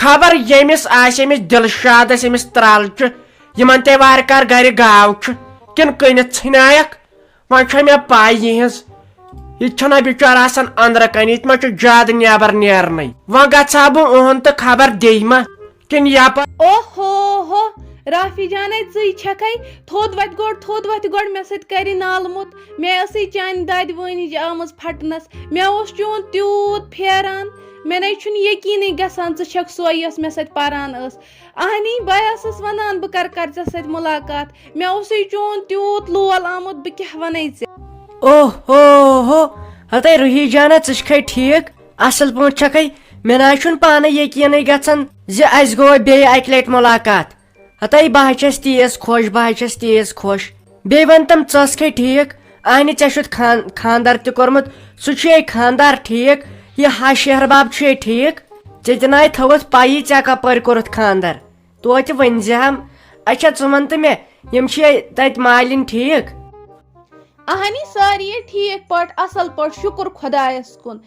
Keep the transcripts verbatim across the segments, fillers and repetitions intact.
خبر ییٚمِس آسہِ، أمِس دِلشادس، أمِس ترٛالچہِ، یِمن تہِ وارٕ کارٕ گرِ گاو چھُ، کِنہٕ کٕنِتھ ژھٕنیایکھ۔ وۄنۍ چھےٚ مےٚ پَے یِہِنٛز۔ یہِ تہِ چھَنا بِچٲر آسان أنٛدرٕ کَنہِ، یہِ تہِ ما چھُ زیادٕ نٮ۪بر نیرنٕے۔ وۄنۍ گژھٕ ہا بہٕ اُہُنٛد تہٕ خبر دِیہِ ما کِنہٕ یپٲرۍ۔ اوہ ہو ہو، رافی جانے، ژٕے چھکھے؟ تھوٚد وتہِ گۄڈ، تھوٚد وتہِ گۄڈ، مےٚ سۭتۍ کری نالہٕ موٚت۔ مےٚ ٲسٕے چانہِ دادِ وٲنِج آمٕژ پھٹنس۔ مےٚ اوس چون تیوٗت پھیران، مےٚ نے چھُنہٕ یقیٖنٕے گژھان ژٕ چھکھ سۄے، یۄس مےٚ سۭتۍ پران ٲس۔ اہنی، بہٕ ٲسٕس ونان بہٕ کرٕ کرٕ ژےٚ سۭتۍ ملاقات۔ مےٚ اوسُے چون تیوٗت لول آمُت، بہٕ کیٛاہ ونے ژےٚ۔ اوہ ہو ہو، ہتے روحی جانا، ژٕ چھکھے ٹھیک؟ اصل پٲٹھۍ چھکھے؟ مےٚ نہ حظ چھُنہٕ پانے یقیٖنٕے گژھان زِ اسہِ گوٚو بیٚیہِ اکہِ لٹہِ ملاقات۔ ہتے بہٕ حظ چھس تیز خۄش، بہٕ حظ چھس تیز خۄش۔ بیٚیہِ ون تم، ژٕ ٲسکھے ٹھیک؟ اہنہِ، ژےٚ چھُتھ خان خاندر تہِ کوٚرمُت، سُہ چھُے خاندار ٹھیک؟ یہِ ہش ہہرباب چھُے ٹھیک؟ ژےٚ تہِ ناے تھٲوٕتھ پَیی ژےٚ کپٲرۍ کوٚرُتھ خاندر؟ توتہِ ؤنۍ زِ ہم۔ اچھا، ژٕ وَن تہٕ مےٚ، یِم چھِ تَتہِ مالِنۍ ٹھیٖک؟ اہنی، سٲری ٹھیٖک پٲٹھۍ، اصل پٲٹھۍ، شُکُر خۄدایس کُن۔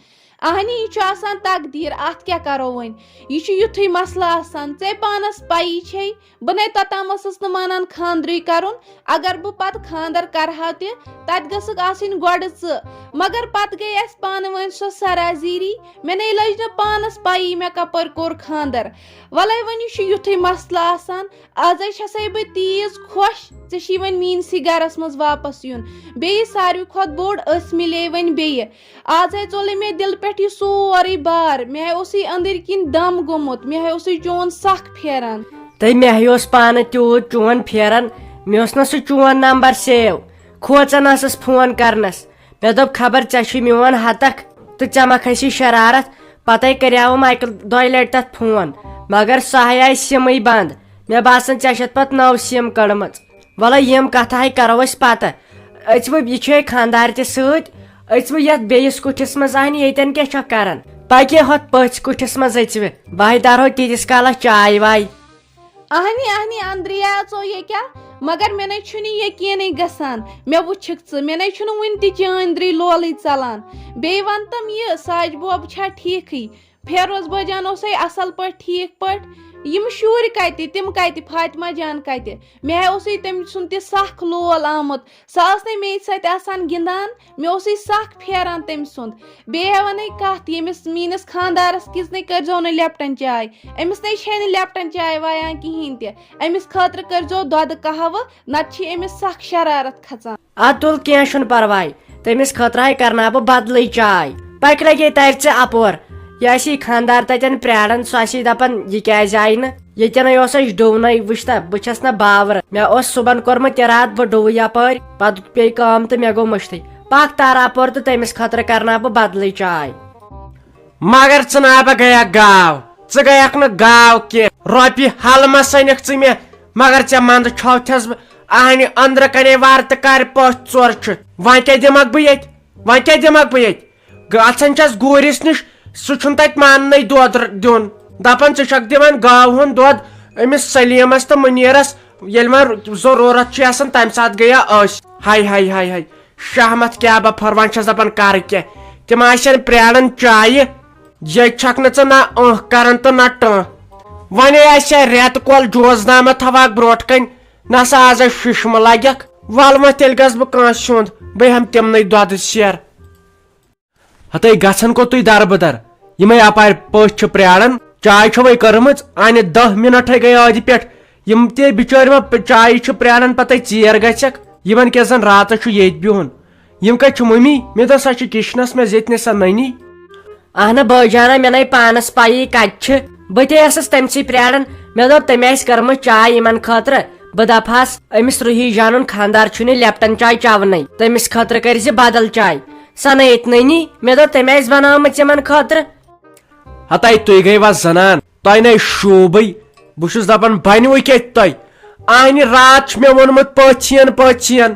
اہنی، یہِ چھُ آسان تقدیٖر، اتھ کیٛاہ کرو وۄنۍ؟ یہِ چھُ یُتھُے مسلہٕ آسان، ژےٚ پانس پَیی چھے۔ بہٕ نے توٚتام ٲسٕس نہٕ مانان خاندرٕے کرُن۔ اگر بہٕ پتہٕ خاندر کرٕ ہا تہِ، تتہِ گٔژھٕکھ آسٕنۍ گۄڈٕ ژٕ۔ مگر پتہٕ گٔے اسہِ پانہٕ وٲنۍ سۄ سرازیٖری۔ مےٚ نے لٔج نہٕ پانس پَیی مےٚ کپٲرۍ کوٚر خاندر۔ ولے وۄنۍ، یہِ چھُ یُتھُے مسلہٕ آسان۔ ازے چھسے بہٕ تیٖژ خۄش، ژےٚ چھُے وۄنۍ میٲنسٕے گرس منٛز واپس یُن۔ بیٚیہِ ساروی کھۄتہٕ بوٚڑ، أسۍ مِلے وۄنۍ بیٚیہِ۔ ازے ژوٚلُے مےٚ دِلہٕ پٮ۪ٹھ یہِ سورُے بار۔ مےٚ اوسُے أنٛدٕرۍ کِنۍ دم گوٚمُت، مےٚ اوسُے چون سکھ پھیران۔ تہٕ مےٚ اوس پانہٕ تیوٗت چون پھیران، مےٚ اوس نہ سُہ چون نمبر سیو۔ کھوژان ٲسٕس فون کرنس۔ مےٚ دوٚپ، خبر ژےٚ چھُے میون ہتکھ تہٕ ژےٚ ما کھسی شرارت۔ پتے کریاوُم اکہِ دۄیہِ لٹہِ تتھ فون، مگر سۄ ہے آیہِ سِمٕے بنٛد۔ مےٚ باسان، ژےٚ چھتھ پتہٕ نٔو سِم کٔڑمٕژ۔ ولہٕ، یِم کتھٕ ہے کرو أسۍ پتہٕ۔ أژوٕ، یہِ چھُے خاندار تہِ سۭتۍ۔ أژوٕ، یتھ بیٚیِس کُٹھِس منٛز اہنہِ، ییٚتٮ۪ن کیٛاہ چھکھ کران؟ پکے ہۄتھ پٔژھۍ کُٹھِس منٛز أژوٕ۔ بہٕ ہے درہو تیٖتِس کالس چاے واے۔ اہنی اہنی، اندرے اژو ییٚکیٛاہ، مگر مےٚ نے چھُنہٕ یقیٖنٕے گژھان۔ مےٚ وٕچھکھ ژٕ، مےٚ نے چھُنہٕ وُنہِ تہِ چٲنۍ أنٛدری لولٕے ژلان۔ بیٚیہِ ون تم، یہِ ساج بوب چھا ٹھیٖکھٕے؟ فیروز بٲجان اوسے اصل پٲٹھۍ، ٹھیٖک پٲٹھۍ؟ یِم شُرۍ کتہِ، تِم کتہِ، فاطمہ جان کتہِ؟ مےٚ ہے اوسُے تٔمۍ سُنٛد تہِ سخ لول آمُت۔ سۄ ٲس نے مے سۭتۍ آسان گِنٛدان، مےٚ اوسُے سخ پھیران تٔمۍ سُنٛد۔ بیٚیہِ ہے ونے کتھ، ییٚمِس میٲنِس خاندارس کِژھ نے کٔرۍزیو نہٕ لیپٹن چاے۔ أمِس نے چھے نہٕ لیپٹن چاے وایان کِہیٖنۍ تہِ۔ أمِس خٲطرٕ کٔرۍزیو دۄدٕ قہوٕ، نتہٕ چھِ أمِس سخ شرارت کھژان۔ ادٕ تُل، کینٛہہ چھُنہٕ پرواے، تٔمِس خٲطرٕ ہے کرناو بہٕ بدلٕے چاے۔ پکہِ لگے ترِ ژےٚ اپور۔ یہِ آسی خاندار تتٮ۪ن پراران، سُہ آسی دپان، یہِ کیازِ آیہِ نہٕ؟ ییٚتٮ۪نَے اوس اَسہِ ڈُونَے، وٕچھتہ، بہٕ چھَس نہ باورٕ۔ مےٚ اوس صُبحن کوٚرمُت اِرادٕ، بہٕ ڈُوٕ یَپٲرۍ، پَتہٕ پیٚیہِ کٲم تہٕ مےٚ گوٚو مٔشتٕے۔ پَکھ تار اَپور تہٕ تٔمِس خٲطرٕ کَرناو بہٕ بدلٕے چاے۔ مگر ژٕ نابہ گٔیکھ گاو، ژٕ گٔیکھ نہٕ گاو کینٛہہ۔ رۄپیہِ ہَلہٕ ما سٔنِکھ ژٕ مےٚ، مگر ژےٚ منٛدٕ چھوتھس بہٕ اہنہِ أنٛدرٕ کنے وارٕ تہٕ کَرِ پٔژھۍ ژور چھِ۔ وۄنۍ کیٛاہ دِمکھ بہٕ ییٚتہِ؟ وۄنۍ کیٛاہ دِمکھ بہٕ ییٚتہِ؟ گژھان چھس گوٗرِس نِش، سُہ چھُنہٕ تتہِ ماننٕے دۄد ر- دیُن۔ دپان، ژٕ چھکھ دِوان گاو ہُنٛد دۄد أمِس سلیمس تہٕ منیرس، ییٚلہِ وۄنۍ ضروٗرت چھِ آسان، تمہِ ساتہٕ گٔیا أسۍ۔ ہاے ہاے ہاے ہاے، شہمت کیٛاہ بہ پھر، وۄنۍ چھس دپان کرٕ کیٛاہ؟ تِم آسن پرٛاران چایہِ، ییٚتہِ چھکھ نہٕ ژٕ نہ ٲنکھ کران تہٕ نہ ٹٲنکھ۔ وۄنۍ آسہِ ہا رٮ۪تہٕ کول جوزنامہ تھاوہاکھ برونٛٹھ کنہِ، نہ سا آز ششمہٕ لگٮ۪کھ۔ ول وۄنۍ تیٚلہِ گژھٕ بہٕ کٲنٛسہِ ہُنٛد، بہٕ ہٮ۪مہٕ تِمنٕے دۄدٕ سیر۔ ہتے گژھن کوٚت تُہۍ دربہٕ در؟ یِمے اپارِ پٔژھۍ چھِ پرٛاران، چاے چھوے کٔرمٕژ، انہِ دہ منٹے گٔے ٲدِ پٮ۪ٹھ۔ یِم تہِ بِچٲرۍ وۄنۍ پ- چایہِ چھِ پرٛاران، پتے ژیر گژھٮ۪کھ۔ یِمن کیٛاہ زن راتس چھُ ییٚتہِ بِہُن۔ یِم کتہِ چھِ مٔمی؟ مےٚ دوٚپ، سۄ چھِ کچنس منٛز ییٚتہِ نَے سۄ نٔنی۔ اہنہ بٲے جانہ، مےٚ نے پانس پَیی کتہِ چھِ۔ بہٕ تہِ ٲسٕس تٔمسٕے پرٛاران۔ مےٚ دوٚپ، تٔمۍ آسہِ کٔرمٕژ چاے یِمن خٲطرٕ۔ بہٕ دپہس أمِس روحی جانُن خاندار چھُنہٕ لیپٹن چاے چٮ۪ونٕے، تٔمِس خٲطرٕ کٔرۍ زِ بدل چاے۔ سۄ نے ییٚتہِ نٔنی، مےٚ دوٚپ، تٔمۍ آسہِ بنٲومٕژ یِمن خٲطرٕ۔ ہتاے، تُہۍ گٔیوا زنان؟ تۄہہِ نے شوٗبٕے۔ بہٕ چھُس دپان، بنہِ وۄنۍ کیٛاہ تۄہہِ؟ اہنہِ راتھ چھُ مےٚ ووٚنمُت، پٔژھۍ یِن، پٔژھۍ یِن۔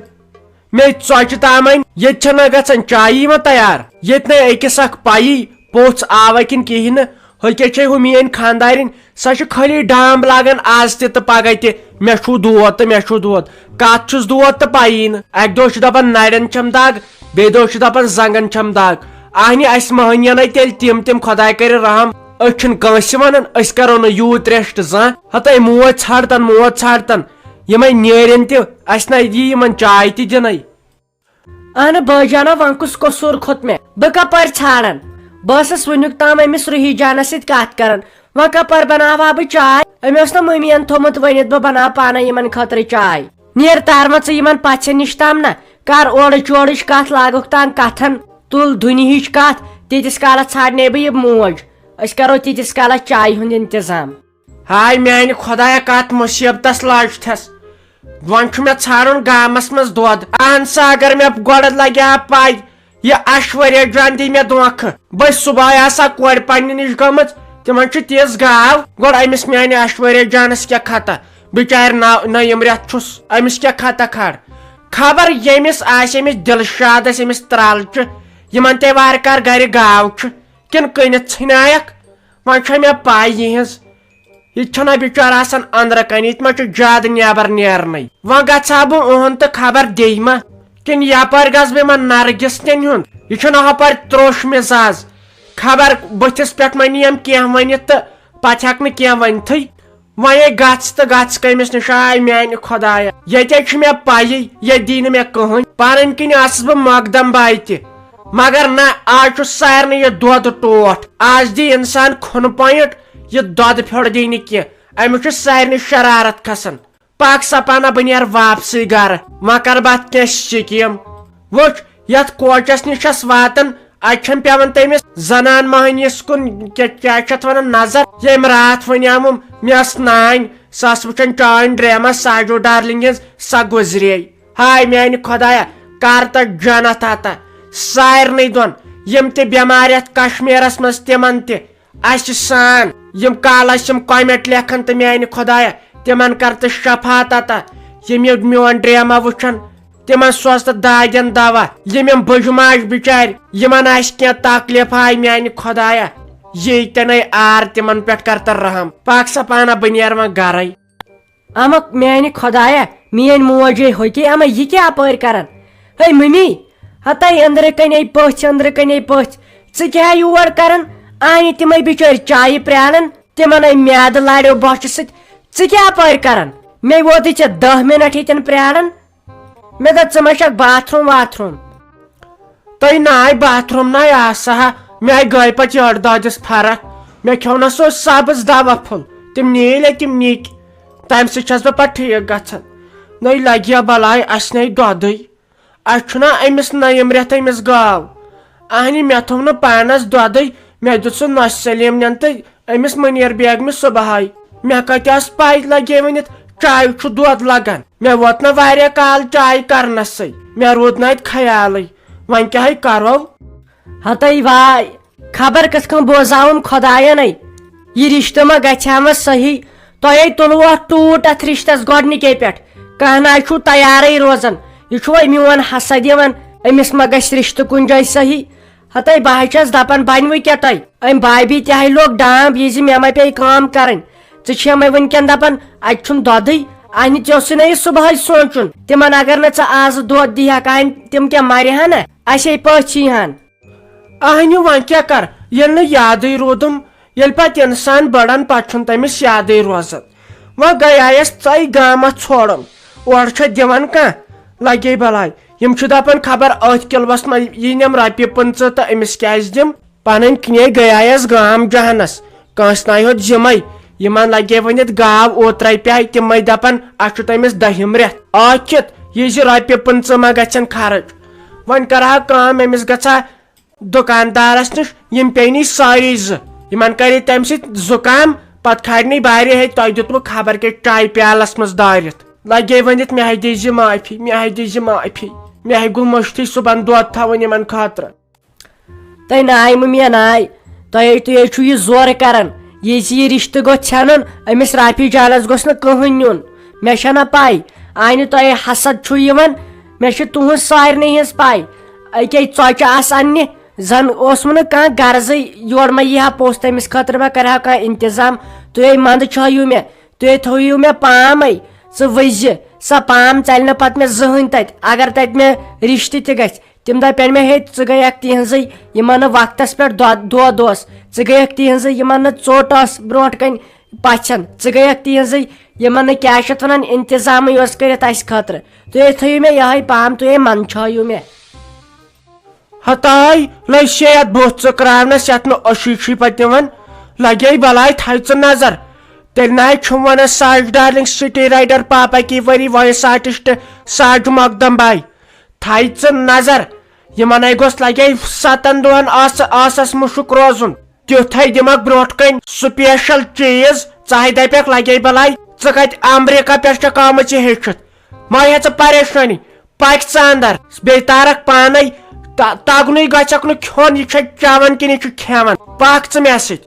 مے ژۄچہِ تام انہِ، ییٚتہِ چھےٚ نہ گژھان چایی یِوان تیار۔ ییٚتہِ نَے أکِس اکھ پَیی، پوٚژھ آوا کِنہٕ کِہیٖنۍ نہٕ۔ ہُہ کیٛاہ چھے ہُہ میٛٲنۍ خانٛدارِنۍ، سۄ چھِ خٲلی ڈام لاگان آز تہِ تہٕ پگاہ تہِ، مےٚ چھُو دود تہٕ مےٚ چھُو دود۔ کَتھ چھُس دود تہٕ پَیی نہٕ۔ اَکہِ دۄہ چھُ دَپان نَرٮ۪ن چھَم دَگ، بیٚیہِ دۄہ چھُ دَپان زنٛگَن چھَم دَگ۔ اَہنہِ اَسہِ مٔہنِیَن ہے تیٚلہِ تِم تِم، خۄداے کَرِ رحم۔ أسۍ چھِنہٕ کٲنٛسہِ ونان، أسۍ کرو نہٕ یوٗت ریسٹ زانٛہہ۔ ہتے موج ژھانڈتن، موج ژھانڈتن، یِمے نیرن تہِ، اسہِ نہ یی یِمن چاے تہِ دِنَے۔ اہن بٲے جانا، وۄنۍ کُس قصوٗر کھوٚت مےٚ؟ بہٕ کپٲرۍ ژھانڈن؟ بہٕ ٲسٕس وٕنیُک تام أمِس روحی جانس سۭتۍ کتھ کران، وۄنۍ کپٲرۍ بناوہا بہٕ چاے؟ أمۍ اوس نہ مٔمین تھوٚمُت ؤنِتھ بہٕ بناو پانے یِمن خٲطرٕ چاے۔ نیر تار وۄنۍ ژٕ یِمن پژھٮ۪ن نِش تام نہ، کر اورٕچ یورٕچ کتھ، لاگُکھ تام کتھن، تُل دُنیہٕچ کتھ، تیٖتِس کالس ژھانڈنے بہٕ یہِ موج۔ أسۍ کرو تیٖتِس کالس چایہِ ہُنٛد انتظام۔ ہاے میانہِ خۄدایا، کتھ مُصیبتس لٲجتھس۔ وۄنۍ چھُ مےٚ ژھانڈُن گامس منٛز دۄد۔ اہن سا، اگر مےٚ گۄڈٕ لگہِ ہا پاے، یہِ عشوریا جان دی مےٚ دھوکھٕ۔ بہٕ صبحٲے آسہٕ ہا کورِ پننہِ نِش گٔمٕژ، تِمن چھِ تِژھ گاو۔ گۄڈٕ أمِس میانہِ عشوریا جانس کیٛاہ خطا؟ بِچارِ نو-، نٔیِم رٮ۪تھ چھُس، أمِس کیٛاہ خطا کھڑ؟ خبر ییٚمِس آسہِ، أمِس دلشادس، أمِس ترٛالچہِ، یِمن تہِ وارٕ کار گرِ گاو چھِ، کِنہٕ کٕنِتھ ژھٕنیکھ؟ وۄنۍ چھےٚ مےٚ پاے یِہٕنٛز۔ یہِ تہِ چھَنہ بِچارٕ آسان أنٛدرٕ کَنہِ، یہِ تہِ ما چھُ زیادٕ نٮ۪بر نیرنٕے۔ وۄنۍ گژھٕ ہا بہٕ اُہُنٛد تہٕ خبر دیٚیہِ ما، کِنہٕ یپٲرۍ گژھٕ بہٕ یِمن نرگس نٮ۪ن ہُنٛد؟ یہِ چھُنہ ہۄپٲرۍ تروٚش مِزاز۔ خبر بٕتھِس پٮ۪ٹھ ما نِیم کینٛہہ ؤنِتھ تہٕ پتہٕ ہٮ۪کہٕ نہٕ کینٛہہ ؤنتھٕے۔ وۄنۍ ہے گژھ تہٕ گژھ کٔمِس نِش، آے میانہِ خۄدایہ۔ ییٚتہِ ہے چھُ مےٚ پَیی، ییٚتہِ دی نہٕ مےٚ کٕہٕنۍ۔ پنٕنۍ کِنۍ آسہٕ بہٕ مۄقدم باے تہِ، مگر نہ، آز چھُ سارنٕے یہِ دۄد ٹوٹھ۔ آز دی انسان کھُنہٕ پوینٹ، یہِ دۄد پھیوٚر دی نہٕ کینٛہہ۔ أمِس چھُ سارنٕے شرارت کھسان۔ پاک سپانا، بہٕ نیرٕ واپسٕے گرٕ، وۄنۍ کرٕ بہٕ اتھ کینٛہہ سکیٖم۔ وٕچھ، یتھ کوچس نِش چھس واتان، اتہِ چھم پٮ۪وان تٔمِس زنان مٔہنِس کُن کیا-، کیٛاہ چھِ اتھ ونان، نظر۔ ییٚمۍ راتھ ونیٛاوُم، مےٚ ٲس نانۍ، سۄ ٲس وٕچھان چٲنۍ ڈرامہ ساجو ڈارلنگ ہٕنٛز، سۄ گُزرے۔ ہاے میانہِ خۄدایا، کر تتھ جنت عطا سارنٕے دۄن، یِم تہِ بٮ۪مارِ یتھ کشمیرس منٛز، تِمن تہِ۔ اسہِ سان یِم کالس یِم کمنٹ لیکھن تہٕ میانہِ خۄدایا، تِمن کر تہٕ شفاعت عطا۔ یِم یہِ میون ڈرامہ وٕچھن، تِمن سوز تہٕ دادٮ۪ن دوا۔ یِم یِم بٕجہِ ماجہِ بِچارِ، یِمن آسہِ کینٛہہ تکلیف، آے میانہِ خۄدایا، ییٚتٮ۪نے آر تِمن پٮ۪ٹھ کر تہٕ رحم۔ پاک سپانا، بہٕ نیرٕ وۄنۍ گرے۔ اما میانہِ خۄدایا، میٲنۍ موج ہے ہوٚکے، اما یہِ کیٛاہ اپٲرۍ کران؟ ہے ممی، ہتے أنٛدرٕ کنے پٔژھۍ، أنٛدرٕ کنے پٔژھۍ، ژٕ کیٛاہ یور کران؟ آنہِ تِمے بِچٲرۍ چایہِ پرٛاران، تِمن ہے میادٕ لاریو بۄچھِ سۭتۍ۔ ژٕ کیٛاہ اپٲرۍ کران؟ مےٚ ووتُے ژےٚ دَہ منٹ ییٚتٮ۪ن پرٛاران۔ مےٚ دوٚپ، ژٕ ما چھکھ باتھ روٗم واتھ روٗم؟ تۄہہِ نہ آے باتھ روٗم نہ آے آسہٕ ہا، مےٚ آے گٲے پتہٕ یٔڈ دادِس فرق۔ مےٚ کھیوٚو نہ سُہ سبٕز دوا پھوٚل، تِم نیٖلۍ ہے تِم نِکۍ، تمہِ سۭتۍ چھس بہٕ پتہٕ ٹھیٖک گژھان۔ نٔے لگہِ ہا بلاے، اسہِ نَے دۄدٕے۔ اسہِ چھُنہ أمِس نٔیِم رٮ۪تھ أمِس گاو۔ اہنہِ، مےٚ تھوٚو نہٕ پانس دۄدٕے، مےٚ دیُت سُہ نۄشہِ سلیمنٮ۪ن تہٕ أمِس مُنیر بیگمہِ صُبحٲے۔ مےٚ کتہِ ٲس پَے لگے ؤنِتھ چایہِ چھُ دۄد لگان۔ مےٚ ووت نہ واریاہ کال چاے کرنسٕے، مےٚ روٗد نہٕ اتہِ خیالٕے۔ وۄنۍ کیٛاہ ہے کرو؟ ہتے واے، خبر کِتھ کٔنۍ بوزاوُن خۄداینَے۔ یہِ رِشتہٕ ما گژھِ ہا وۄنۍ صحیح؟ تۄہے تُلوٕ اَتھ ٹوٗٹ اَتھ رِشتَس گۄڈٕنِکے پٮ۪ٹھ۔ کانٛہہ نہ چھُو تیارٕے روزان۔ یہِ چھُ وۄنۍ میون حسد یِوان، أمِس ما گژھِ رِشتہٕ کُنہِ جایہِ صحیح؟ ہتے بہٕ ہا چھَس دَپان، بَنہِ وۄنۍ کیٛاہ تۄہہِ؟ أمۍ بھابھی تہِ ہَے لوٚگ ڈانٛب، یہِ زِ مےٚ ما پیٚیہِ کٲم کَرٕنۍ۔ ژٕ چھےٚ مےٚ وٕنکٮ۪ن دَپان، اَتہِ چھُنہٕ دۄدٕے۔ اَہنہِ، ژےٚ اوسُے نہ یہِ صُبحٲے سونٛچُن۔ تِمَن اگر نہٕ ژٕ آزٕ دۄد دِہَکھ، اَہنہِ، تِم کیٛاہ مَرِ ہا نہ؟ اَسے پٲٹھۍ یی ہَن۔ اہنہِ، وۄنۍ کیٛاہ کر، ییٚلہِ نہٕ یادٕے روٗدُم، ییٚلہِ پتہٕ انسان بڑان، پتہٕ چھُنہٕ تٔمِس یادٕے روزان۔ وۄنۍ گٔیایس ژے گامس ژھوڑُن، اورٕ چھا دِوان کانٛہہ؟ لگے بلاے، یِم چھِ دپان خبر أتھۍ کِلوس منٛز یی نِم رۄپیہِ پٕنٛژٕہ تہٕ أمِس کیٛازِ دِم؟ پنٕنۍ کِنے گٔیایس گام جہانس، کٲنٛسہِ ناے ہوت ذمے۔ یِمن لگے ؤنِتھ گاو اوترے پیٚیہِ، تِمے دپان اسہِ چھُ تٔمِس دٔہِم رٮ۪تھ۔ ٲکھِتھ یہِ زِ رۄپیہِ پٕنٛژٕہ ما گژھن خرٕچ۔ وۄنۍ کرٕ ہا کٲم، أمِس گژھٕ ہا دُکاندارس نِش، یِم پیٚیہِ نہٕ سٲری زٕ، یِمن کرِ تمہِ سۭتۍ زُکام، پتہٕ کھارِ نہٕ بارِ ہے تۄہہِ دیُتمُت خبر کیٛاہ چایہِ پیالس منٛز دٲرِتھ۔ لگے ؤنِتھ، مےٚ ہے دِزِ معٲفی، مےٚ ہے دِزِ معٲفی، مےٚ ہے گوٚو مٔشتھٕے صُبحن دۄد تھاوُن یِمن خٲطرٕ۔ تۄہہِ ناے مہٕ مےٚ ناے، تۄہے، تُہۍ ہے چھِو یہِ زورٕ کران، یہِ زِ یہِ رِشتہٕ گوٚژھ ژھٮ۪نُن، أمِس رافی جانس گوٚژھ نہٕ کٕہٕنۍ نیُن۔ مےٚ چھےٚ نہ پاے، آنہِ تۄہے حسد چھُو یِوان، مےٚ چھِ تُہنٛز سارنٕے ہٕنٛز پاے۔ أکے ژۄچہِ آسہٕ اننہِ، زن اوسمُ نہٕ کانٛہہ غرضٕے، یورٕ ما یی ہا پوٚژھ، تٔمِس خٲطرٕ ما کرِ ہا کانٛہہ انتظام؟ تُہۍ ہے منٛدٕ چھٲیِو مےٚ، تُہۍ ہے تھٲیِو مےٚ پام ہے، ژٕ وٕچھزِ، سۄ پام ژلہِ نہٕ پتہٕ مےٚ زٕہٕنۍ تتہِ، اگر تتہِ مےٚ رشتہٕ تہِ گژھِ، تِم دپن مےٚ، ہے، ژٕ گٔیکھ تِہنٛزٕے، یِمن نہٕ وقتس پٮ۪ٹھ دۄد، دۄد اوس، ژٕ گٔیکھ تِہنٛزٕے، یِمن نہٕ ژوٚٹ ٲس برونٛٹھ کنہِ پژھن، ژٕ گٔیکھ تِہنٛزٕے، یِمن نہٕ، کیٛاہ چھِ اتھ ونان، انتظامٕے اوس کٔرِتھ اسہِ خٲطرٕ۔ تُہۍ تھٲیِو مےٚ یِہے پام، تُہۍ منٛدچھٲیِو مےٚ۔ ہتاے، لٔج شیٚیَتھ بُتھ ژٕ کراونس یتھ نہٕ أشی چھُے پتہٕ دِوان۔ لگے بلاے، تھاے ژٕ نظر۔ تیٚلہِ ناے چھُم ونان ساج ڈارلنگ سٹی رائیڈر پاپا کی وری وایس آرٹسٹ ساج مقدم باے۔ تھاے ژٕ نظر، یِمن ہے گوٚژھ لگے ستن دۄہن آس-، آسس مُشُک روزُن۔ تیُتھ ہے دِمکھ برونٛٹھ کنہِ سپیشل چیز، ژٕ ہے دپکھ لگے بلاے، ژٕ کتہِ امریکہ پٮ۪ٹھ چھکھ آمٕژ یہِ ہیٚچھِتھ؟ ما ہے ژٕ پریشٲنی، پکھ ژٕ اندر، بیٚیہِ تارکھ پانے، ت-، تگنُے گژھکھ نہٕ کھیوٚن، یہِ چھا چٮ۪وان کِنہٕ یہِ چھُ کھٮ۪وان؟ پکھ ژٕ مےٚ سۭتۍ۔